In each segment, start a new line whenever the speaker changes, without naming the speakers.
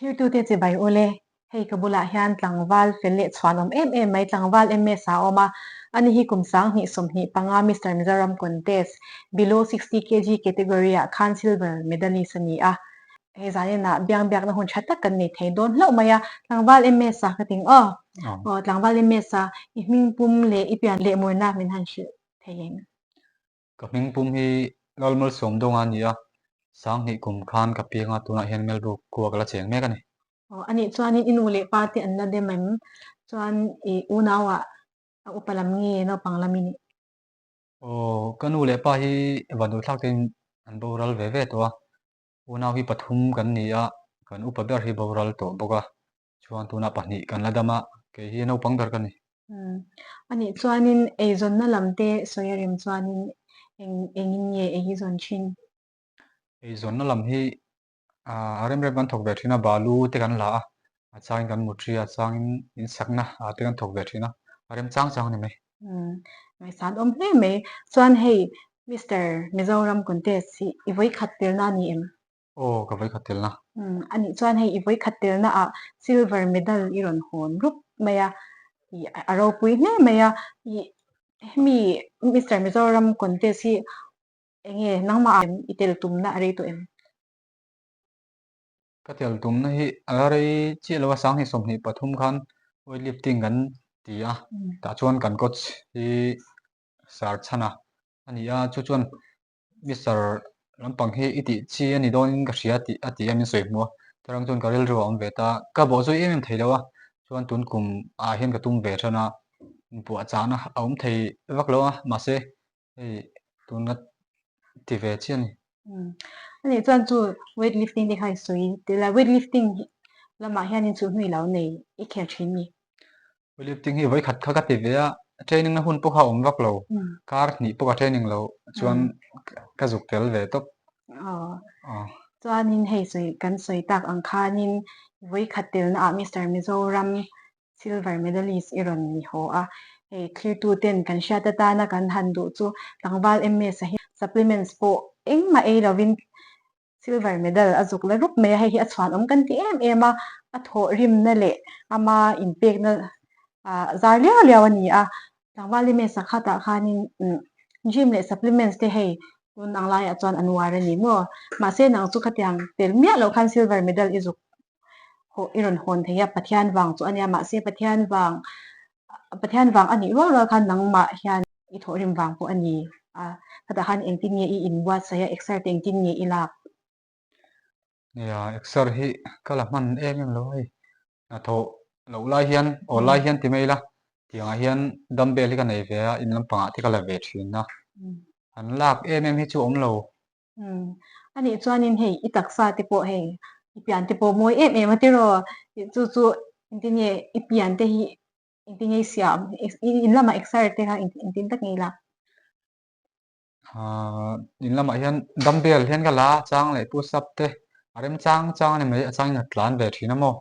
Thirtute chibai ule, hei ka bulah hian tlangval fel leh chhuanawm em em mai tlangval MS a awm a, ani hi kum 2025 Mister Mizoram Contest Below 60 kg category ah khan silver medalist a ni a. Hei zaninah biang biakna hun tha tak kan nei thei dawn hlauh mai a, tlangval MS a ka ting aw. Aw tlangval MS a i hming pum leh i pian leh murna min han hrilh thei eng.
Ka hming pum hi Lalmalsawm Dawnga a ni a, 2000 kum khan ka piang a, tunah hian Melbourne khua ka la cheng mek a ni.
Aw anih chuanin i nu leh pa te an la dem em? Chuan i unauah a upa lam nge naupang lam i nih?
Aw ka nu leh pa hi vanduhthlak tein an boral ve ve tawh a, Unau hi pathum kan ni a, kan upa ber hi boral tawh bawk a, chuan tunah pahnih kan la dam a, kei hi naupang ber ka ni.
Umm, anih chuanin eizawnna lam te sawi a rem chuanin eng engin nge ei hi zawn thin?
Eizawnna lam hi a rem rem kan thawk ve thin a, balu te kan la a, a changin kan mut ri a, a changin insakna te kan thawk ve thin a, a rem chang chang a ni mai.
Umm, ngaihsan awm hle mai. Chuan hei Mister Mizoram contest hi i vawikhat telna a ni em?
Aw, ka vawikhat telna.
Umm, anih chuan hei i vawikhat telna ah silver medal i rawn hawn rup mai a, i a ropui hle mai a, i hemi Mister Mizoram contest hi enge nangmah ah i tel tumna a rei tawh em?
Ka tel tumna hi a la rei chiah lo a, 2023 khan weight lifting kan ti a, tah chuan kan coach hi Sir Chhana a ni a, chu chuan Mister lampang hi i tih chi a ni dawnin ka hria tih a ti a min sawi hmu a, tarang chuan ka rilru a awm ve ta, ka bawh zui em em thei lo a, chuan tun kum ah hian ka tum ve than a, inpuahchahna a awm thei vak lo a, mahse hei tun ka ti ve chiah a ni.
Anih chuan chu weight lifting te kha i sawi tel a, weight lifting lamah hian in chulhnu i lo nei i khel thin mi?
Weight lifting hi vawikhat kha ka ti ve a, training na hun pawh kha a awm vak lo, kar hnih pawh ka training lo chuan ka zuk tel ve tawp.
Aw. Chuanin hei sawi kan sawi tak ang khanin vawikhat telna ah Mister Mizoram Silver medalist i rawn ni haw a, hei thlirtu ten kan hriat atana kan han duh chu tlangval MS a hi supplements pawh engmah ei lovin silver medal a zuk la rup mai a, hei hi a chhuanawm kan ti em em a, a thawh rimna leh ama inpekna ah zar liau liau a ni a, tlangval MS a khatah khanin gym leh supplements te hei tun ang laiah chuan an uar a ni maw, mahse nang chu khatiang tel miah loh khan silver medal i zuk Haw i rawn hawn thei a, Pathian vang chu a nia, mahse Pathian vang, Pathian vang a nih rual rual khan nangmah hian i thawhrim vang pawh a ni a, khatah khan engtin nge i inbuatsaih a, exer te engtin nge i lak?
Nia, exer hi ka la hman em em lo hei, hnathawh loh lai hian, aw lai hian ti mai ila, tiangah hian dumbbell hi ka nei ve a, in lampangah te ka la ve thin a, han lak em em hi chu awm lo.
Umm anih chuanin hei i taksa te pawh hei i pian te pawh mawi em em a tiraw chu chu engtin nge i pian te hi engtin nge i siam in lamah exer te kha engtin tak nge i lak?
Ahh in lamah hian dumbbell hian ka la a chang leh push up te a rem chang chang a ni mai a changin a tlan ve thin a maw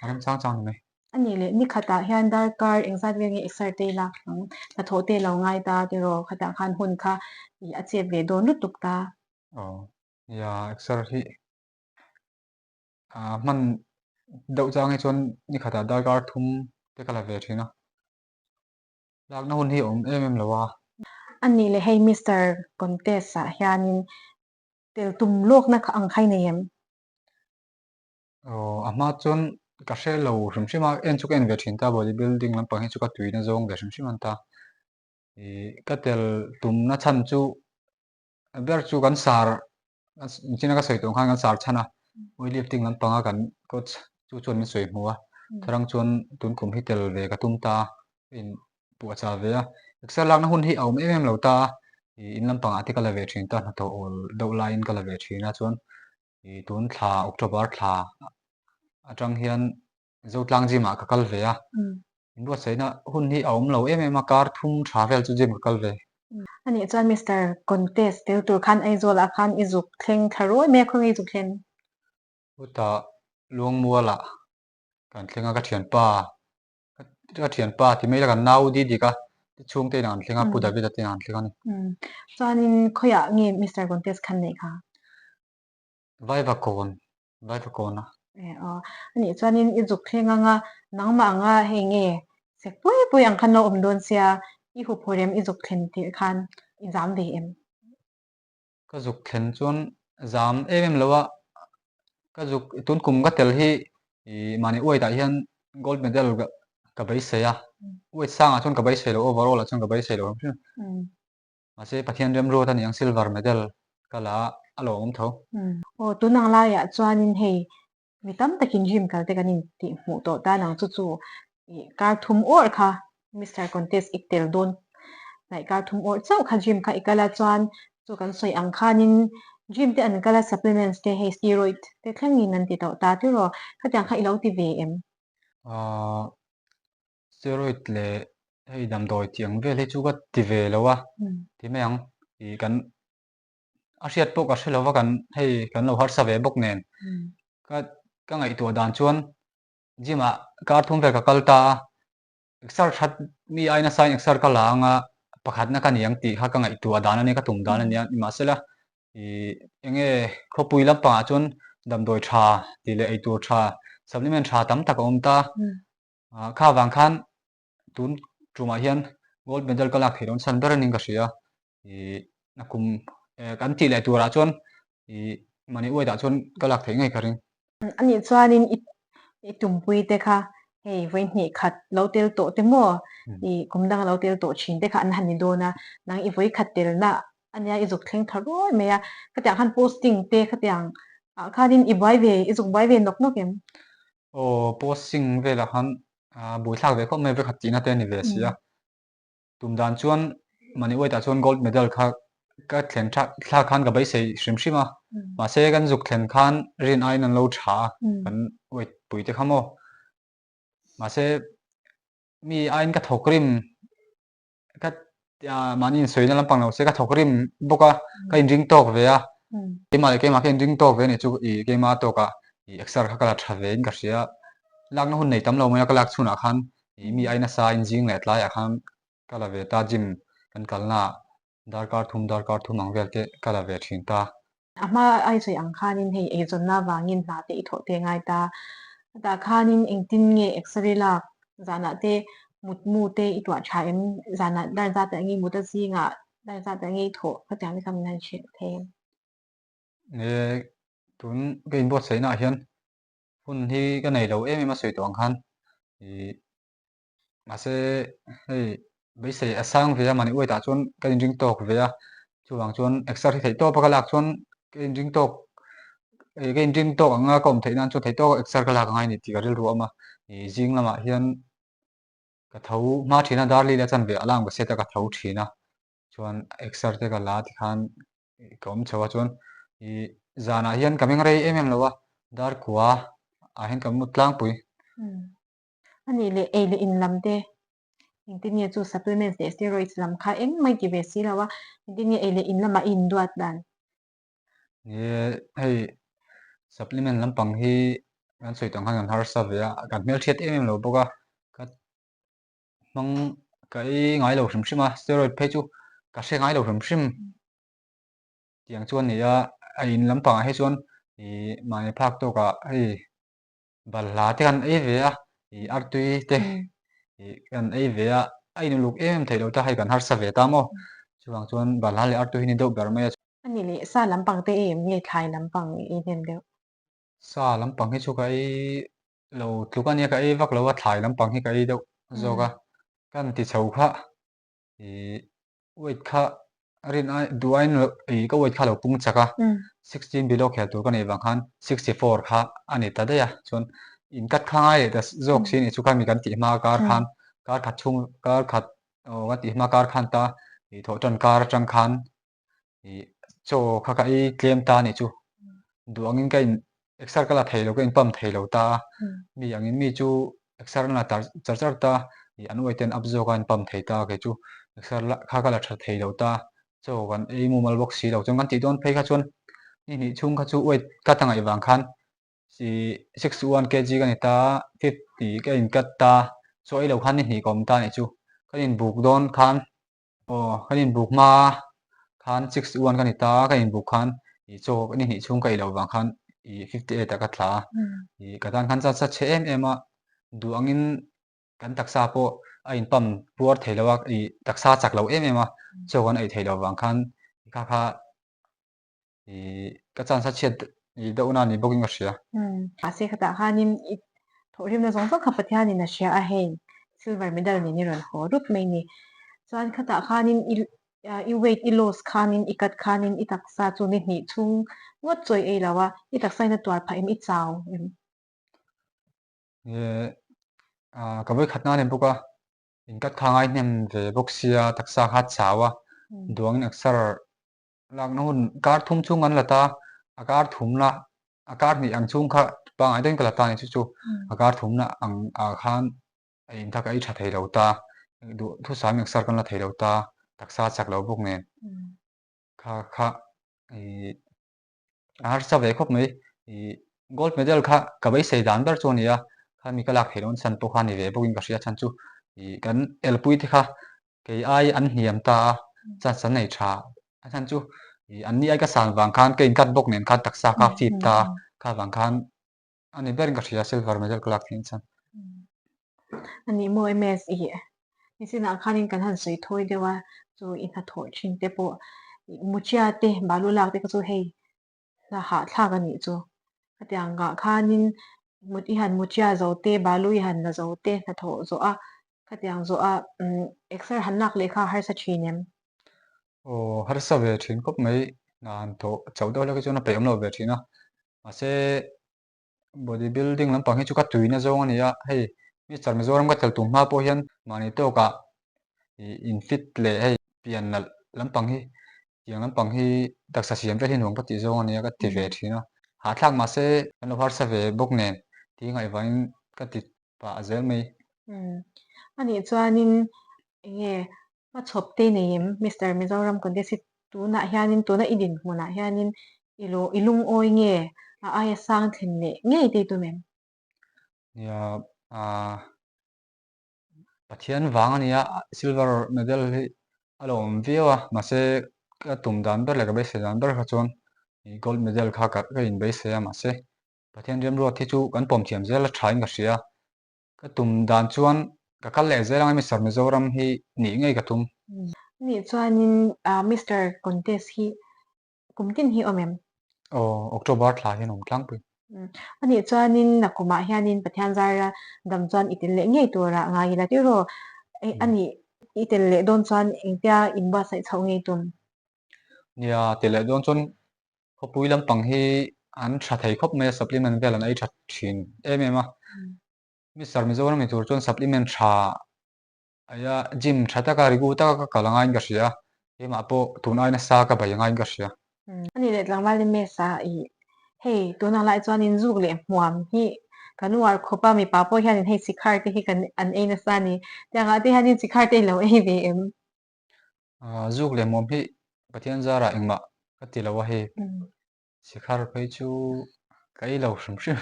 a rem chang chang a ni mai.
A nih leh nikhatah hian darkar engzat vel nge exer te i lak ang? Hnathawh te lo ngai ta tiraw? Khatah khan hun kha i a chep ve dawn lutuk ta.
Aw, nia exer hi ah hman deuh chang hi chuan nikhatah darkar thum te ka la ve thin a, lakna hun hi a awm em em lo a.
A nih leh hei Mister Contest ah hianin tel tum lawkna kha ang kha i nei em?
Aw, a hma chuan ka hre lo hrim hrim a, en chu ka en ve thin ta body building lampang hi chu ka tuina zawng ve hrim hrim an ta. Ih ka tel tumna chhan chu ber chu kan sar china ka sawi tawh ang khan kan sar chhan a, weight lifting lampanga kan coach chu chuan min sawi hmu a, tharang chuan tun kum hi tel ve ka tum ta a, ka in puahchah ve a. Exer lakna hun hi a awm em em lo ta a, ih in lampangah te ka la ve thin ta, hnathawh awl deuh laiin ka la ve thin a chuan I tun thla October thla atang hian Zotlang gym ah ka kal ve a, inbuatsaihna hun hi a awm lo em em a, kar thum tha vel chu gym ka kal ve.
Anih chuan Mister Contest tel tur khan Aizawl ah khan i zuk thleng thla ruai mai a, khawnge i zuk thlen?
Chutah Luangmual ah kan thleng a, ka thianpa Ka thianpa ti mai la kan nau di dik a, ti chhungte in an thleng a, Pu David-a te in an thleng a ni.
Chuanin khawiah nge Mister Contest khan neih kha?
Vaivakawn, Vaivakawn a.
E aw. Anih chuanin i zuk thleng anga nangmah anga hei nge sek pui pui ang khan lo awm dawn sia, i huphurh em i zuk thlen tirh khan i zam ve em?
Ka zuk thlen chuan zam em em lo a, ka zuk tun kum ka tel hi ih mahni weight ah hian gold medal ka beisei a, weight sangah chuan ka beisei lo overall ah chuan ka beisei lo hrim hrim. Mahse Pathian remruat a ni ang silver medal ka la a, a lawmawm tho.
Aw tun ang laiah chuanin hei mi tam takin gym kal te kan intih hmuh tawh tan ang chu chu ih kar thum awrh kha Mister Contest i tel dawn hnaih kar thum awrh chauh kha gym kha i kal a chuan chu kan sawi ang khanin gym te an kal a supplements te hei steroid te thlengin an ti tawh ta tiraw khatiang kha i lo ti ve em?
Aaa Steroid leh hei damdawi tih ang vel hi chu ka ti ve lo a, ti mai ang. Ih kan a hriat pawh ka hre lo va kan hei kan lo harsa ve bawk nen. Ka ka ngaihtuah dan chuan gym ah kar thum vel ka kal ta a, exer that mi ai nasa in exer ka la ang a, pakhatna ka ni ang tih kha ka ngaihtuah dan a nia ka tum dan a nia. Nimahsela ih eng nge khawpui lampangah chuan damdawi tha tih leh eitur tha supplement tha tam tak a awm ta. Kha vang khan tun tumah hian gold medal ka lak theih dawn chhan ber aning ka hria. Ih a kum kan tih leh turah chuan ih mahni uaitah chuan ka lak theih ngei ka ring.
Anih chuanin i i tumpui te kha hei vawihnih khat lo tel tawh te maw ih kum danga lo tel tawh thin te kha an han ni dawn a, nang i vawikhat telna ania i zuk thleng tha ruai mai a, khatiang khan posting te khatiang ah khanin i buai ve i zuk buai ve nawk nawk em?
Aw posting velah khan buaithlak ve khawp mai vekhat tihna te a ni ve si a. Tum dan chuan mahni weight ah chuan gold medal kha ka thlen thlak thlak khan ka beisei hrim hrim a. Mahse kan zuk thlen khan rin aiin an lo tha a kan weight pui te kha maw. Mahse mi aiin ka thawk rim ka mahni insawi na lampang lo se ka thawk rim bawk a ka inring tawk ve a keimah leh keimah ka inring tawk ve a nih chu ih keimah tawkah ih exer kha ka la tha ve in ka hria lakna hun nei tam lo mai a ka lak chhunah khan ih mi ai nasa inzing leh tlaiah khan ka la ve ta gym kan kalna ah Darkar thum darkar thum ang vel te ka la ve thin ta.
A hma ai sawi ang khanin hei eizawnna vangin hna te i thawh te ngai ta. Tah khanin engtin nge x-ray lak zanah te mutmu te i tuah tha em? Zanah dar zat ah nge mut a zingah dar zat ah nge i thawh khatiang te kha min han hrilh thei em?
E tun ka inbuatsaihna ah hian hun hi ka nei lo em em a sawi tawh ang khan ih Mahse hei beisei a sang ve a mahni weight ah chuan ka inring tawk ve a, chuvang chuan exer hi theih tawp a ka lak chuan ka inring tawk ih ka inring tawk ang a ka awm theih nan chuan theih tawk a exer ka lak angai a ni tih ka rilru a awm a, ih zing lamah hian ka tho hma thin a darli la chanve alarm ka set a ka tho thin a chuan exer te ka la tikhan ka awm chho a chuan ih zanah hian ka meng rei em em lo a darkua ah hian ka mu tlangpui.
A nih leh ei leh in lam te engtin nge chu supplements leh steroids lam kha engmah i ti ve si lo a, engtin nge ei leh in lamah i induat dan?
Ni e, hei supplement lampang hi kan sawi tawh ang khan kan harsa ve a, kan hmelhriat em em lo bawk a, ka hmang ka ei ngai lo hrim hrim a, steroid phei chu ka hre ngai lo hrim hrim tiang chu a ni a, a in lampangah hi chuan ih mahni phak tawkah hei Balhla te kan ei ve a, ih artui te ih kan ei ve a, a inuluk em em theih loh ta hei kan harsa ve ta maw? Chuvang chuan balhla leh artui hi ni deuh ber mai a.
A nih leh sa lampang te ei em nge thlai lampang i hnem deuh?
Sa lampang hi chu ka ei lo tluk a nia, ka ei vak lo a, thlai lampang hi ka ei deuh zawk a, kan ti chho kha ih weight kha rin ai duh aiin ih ka weight kha lo pung chak a 16 below khel tur ka neih vang khan 64 kha a ni ta daih a chuan in cut kha ngai leh ta zawk si a nih chu kha mi kan tih hma kar khan kar khat chhung kar khat aw kan tih hma kar khan ta ih thawh tan kar atang khan ih chaw kha ka ei tlem ta a nih chu duh angin ka in exer ka la thei lo ka in pump thei lo ta a mi angin mi chu exer an la tar char char ta ih an uaite an up zawk a an pump thei ta kei chu exer la kha ka la tha thei lo ta chaw kan ei mumal bawk si lo chuan kan tih dawn phei kha chuan ni hnih chhung kha chu uaih ka ta ngaih vang khan ih 61 kg ka ni ta 50 ka in cut ta chaw ei lo khan ni hnih ka awm ta a nih chu kan inbuk dawn khan. Aw, kan inbuk hma khan 61 ka ni ta, ka inbuk khan ih chaw ni hnih chhung ka ei loh vang khan i 58 ah ka tla a. I ka tan khan chance a chhe em em a, duh angin kan taksa pawh a in pump puar thei lo a, i taksa a chak lo em em a, chaw kan ei theih loh vang khan kha kha i ka chance a chhiat i deuhna ni bawkin ka hria.
Mahse khatah khanin i thawhrimna zawng zawng kha Pathianin a hria a, hei silver medal nen i rawn haw rup mai ni. Chuan khatah khanin i i weight i loss khanin i cut khanin i taksa chu ni hnih chhung ngawt chawi ei lo a, i taksa in a tuar phah em i chau em?
Ka vawikhat na ni bawk a, in cut kha ngai hnem ve bawk sia taksa kha a chau a, duangin exer lakna hun kar thum chhung an la ta, a kar thum la a kar hnih ang chhung kha pangngai deuhin ka la ta a ni chu chu a kar thum na ang ah khan a in kha ka ei tha thei lo ta, duh thusam exer kan la thei lo ta, taksa a chak lo bawk nen kha kha ih a harsa ve khawp mai ih gold medal kha ka beisei dan ber chu a ni a, khami ka lak theih loh chhan pawh kha a ni ve bawkin ka hria chhan chu ih kan elpui te kha kei ai an hniam ta a, chance an nei tha a chhan chu ih an ni ai ka san vang khan ka in cut bawk nen khan taksa kha a fip ta a, kha vang khan A ni berin ka hria silver medal ka lak theih chuan.
A ni maw MS i nichinah khanin kan han sawi thawi deuh a, chu i hnathawh thin te pawh muchia te balu lak te kha chu hei hna hahthlak a nih chu. Khatiang ngah khanin i han muchia zo te balu i han la zo te hnathawh zawh a khatiang zawh a exer han lak leh kha harsa thin em?
Aw harsa ve thin khawp mai hna han thawh chauh deuh hlek hi chuan a peih awm lo ve thin a. Mahse body building lampang hi chu ka tuina zawng a ni a, hei Mister Mizoram ka tel tum hma pawh hian mahni tawkah ih in fit leh hei pian nalh lampang hi tiang lampang hi taksa siam vel hi nuam ka tih zawng a ni a ka ti ve thin a. Hahthlak mahse kan lo harsa ve bawk nen tih ngaihvahin ka ti pah zel mai.
Anih chuanin enge Hmachhawp te nei em Mister Mizoram contest hi tunah hianin tuna i dinhmunah hianin i lo i lungawi nge a aia sang thlen leh ngei te i tum em?
Nia ah Pathian vang a nia silver medal hi a lo awm viau a mahse ka tum dan ber leh ka beisei dan ber kha chuan gold medal kha ka inbeisei a mahse Pathian remruat hi chu kan pawm thiam zel a thain ka hria. Ka tum dan chuan ka kal leh zel ang Mister Mizoram hi nih ngei ka tum.
Nih chuanin Mister Contest hi kum tin hi awm em?
Aw, October thla hian awm tlangpui.
Anih chuanin nakumah hianin Pathian zara dam chuan i tel leh ngei turah ngai ila tiraw? Anih i tel leh dawn chuan engtia inbuatsaih chhoh ngei tum?
Nia, tel leh dawn chuan Khawpui lampang hi an tha thei khawp mai a, supplement vel an ei tha thin em em a. Mister Mizoram ni tur chuan supplement tha aia gym tha taka rigu taka ka kal angaiin ka hria a, keimah pawh tun ai nasa ka bei angaiin ka hria.
Ani leh tlangval i mess a i hei tunah lai chuanin zuk leh hmuam hi kan uar khawp a, mipa pawh hianin hei sikhar te hi kan an ei nasa a ni. Tiangah te hianin sikhar te i lo ei ve em?
Zuk leh hmuam hi Pathian zarah engmah ka ti lo a hei sikhar phei chu ka ei lo hrim hrim.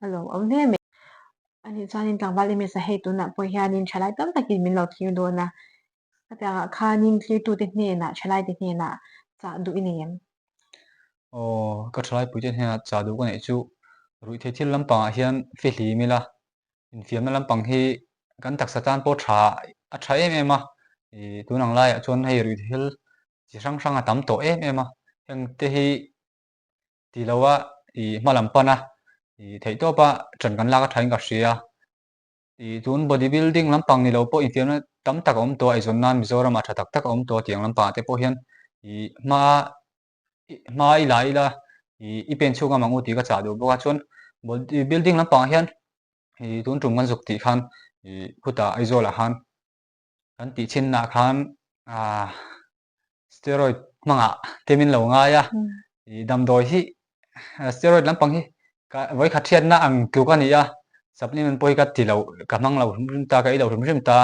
A lo awm hle mai. Ani chuanin tlangval image a hei tunah pawh hianin thalai tam takin min lo thlir dawn a. Khatiangah khanin thlirtute hnenah thalaite hnenah chah duh i nei em?
Aw ka thalai puite hnenah chah duh ka neih chu ruihtheih thil lampangah hian fihlim ila Infiamna lampang hi kan taksa tan pawh tha a tha em em a, ih tun ang laiah chuan hei ruihthil chi hrang hrang a tam tawh em em a, heng te hi ti lo a ih hma lam pan a ih theih tawp a ṭan kan lak a thain ka hria. Ih tun body building lampang ni lo pawh infiamna tam tak a awm tawh a, eizawn nan Mizoramah tha tak tak a awm tawh a tiang lampangah te pawh hian ih hma hma i la ila ih i pen chhung a mang u tih ka chah duh bawk a chuan body building lampangah hian ih tun tum kan zuk tih khan ih khutah Aizawl ah khan kan tih chhin nah khan ah steroid hmangah te min lo ngai a ih damdawi hi steroid lampang hi ka vawikhat hriatna ang tluk a ni a supplement pawh hi ka ti lo ka hmang lo hrim hrim ta ka ei lo hrim hrim ta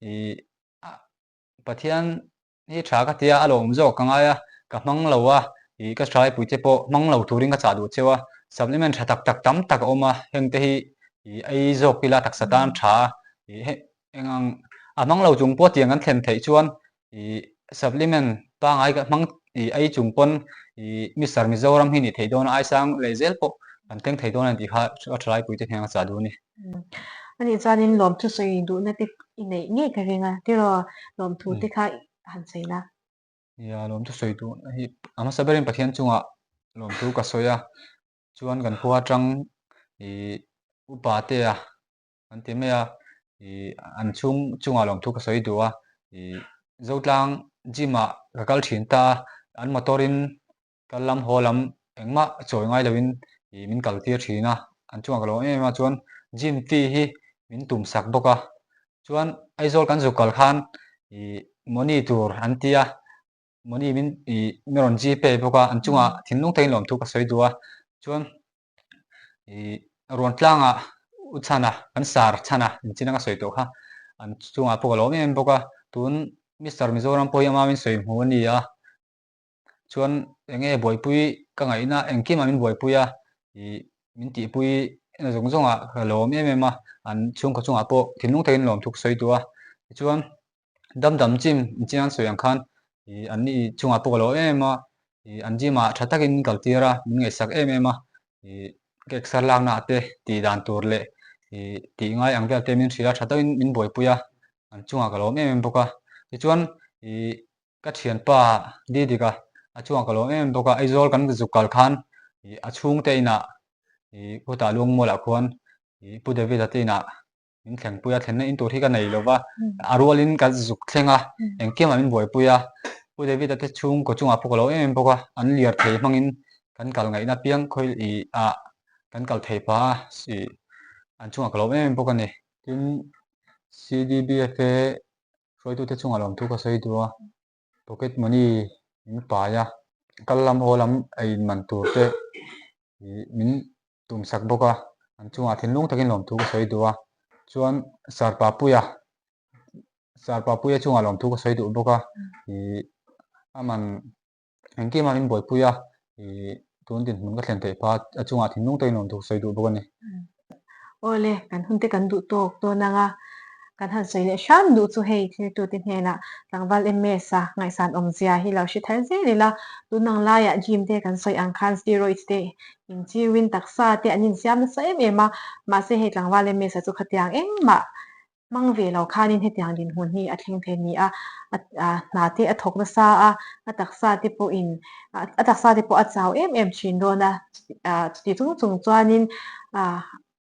ih Pathian hi tha ka tia a lawm zawk ka ngai a, ka hmang lo a, ih ka hraipui te pawh hmang lo turin ka chah duh cheu a, supplement tha tak tak tam tak a awm a, heng te hi ih ei zawk ila taksa tan tha a, ih heng eng ang a hmang lo chung pawh tiang kan thlen theih chuan ih supplement pangai ka hmang ih ei chung pawn ih Mister Mizoram hi nih theih dawn a, Aisang leh zel pawh kan thleng thei dawn a ni tih kha a thalaipui te hnenah chah duh a ni.
Ani chuanin lawmthu sawi duhna te i neih ngei ka ring a, tiraw lawmthu te kha han sawi la.
Nia, lawmthu sawi duhna hi a hmasa berin Pathian chungah lawmthu ka sawi a, chuan kan khua atang ih upa te a an ti mai a, ih an chhung chungah lawmthu ka sawi duh a, ih Zotlang gym ah ka kal thin ta a, an motor in kal lam haw lam engmah chawi ngai loin ih min kal tir thin a, an chungah ka lo em em a chuan gym fee hi min tum sak bawk a, chuan Aizawl kan zuk kal khan ih money tur an ti a, money min ih min rawn gpay bawk a, an chungah thinlung takin lawmthu ka sawi duh a, chuan ih ruan tlangah u chhana kan sar chhana inchina ka sawi tawh kha an chungah pawh ka lawm em em bawk a, tun Mister Mizoram pawh hi ama min sawi hmu a ni a, chuan eng nge buaipui ka ngaihna engkim ah min buaipui a ih min tihpui na zawng zawng ah ka lawm em em a, an chhungkaw chungah pawh thinlung takin lawmthu ka sawi duh a, tichuan Damdam gym inching an sawi ang khan ih an ni chungah pawh ka lo em em a, ih an gym ah tha takin min kal tir a, min ngaihsak em em a, ih ka exer lakna ah te tih dan tur leh ih tih ngai ang vel te min hrilh a, tha takin min buaipui a, an chungah ka lo em em bawk a. Tichuan ih ka thianpa Didika a chungah ka lo em em bawk a, Aizawl kan zuk kal khan ih a chhungte inah ih khutah Luangmualah khuan ih Pu David-a te inah min thlengpui a, thlenna in tur hi ka nei lo va, a rualin ka zuk thleng a, engkim ah min buaipui a, Pu David-a te chhungkaw chungah pawh ka lo em em bawk a, an liar thei hmangin kan kal ngaihna piang khawi ih ah kan kal thei pah a, ih an chungah ka lo em em bawk a ni. Tin, CDBFA hruaitute chungah lawmthu ka sawi duh a, pocket money min pai a, kal lam haw lam ei man tur te ih min tum sak bawk a, an chungah thinlung takin lawmthu ka sawi duh a, chuan Sir Papuia Sir Papuia chungah lawmthu ka sawi duh bawk a, ih a man engkim a min buaipui a, ih tun dinhmun ka thlen theih phah a chungah thinlung takin lawmthu ka sawi duh bawk a ni.
Awle, kan hun te kan duh tawk dawn ang a, kan han sawi leh hram duh chu hei thiltute hnenah tlangval MS-a ngaihsan awmzia hi lo hre thar zel ila, tun ang laiah gym te kan sawi ang khan steroids te inchiuin taksa te an insiam nasa em em a, mahse hei tlangval MS-a chu khatiang engmah hmang ve lo khanin hetiang dinhmun hi a thleng thei a ni a, hna te a thawk nasa a, a taksa te pawhin a taksa te pawh a chau em em thin dawn a, chuti chung chung chuanin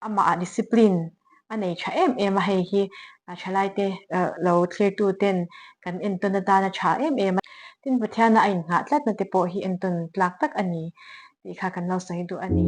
amah discipline a nei tha em em a, hei hi thalai te lo thlirtu ten kan entawn atana tha em em a, tin Pathiana a inngah tlatna te pawh hi entawn tlak tak a ni tih kha kan lo sawi duh a ni.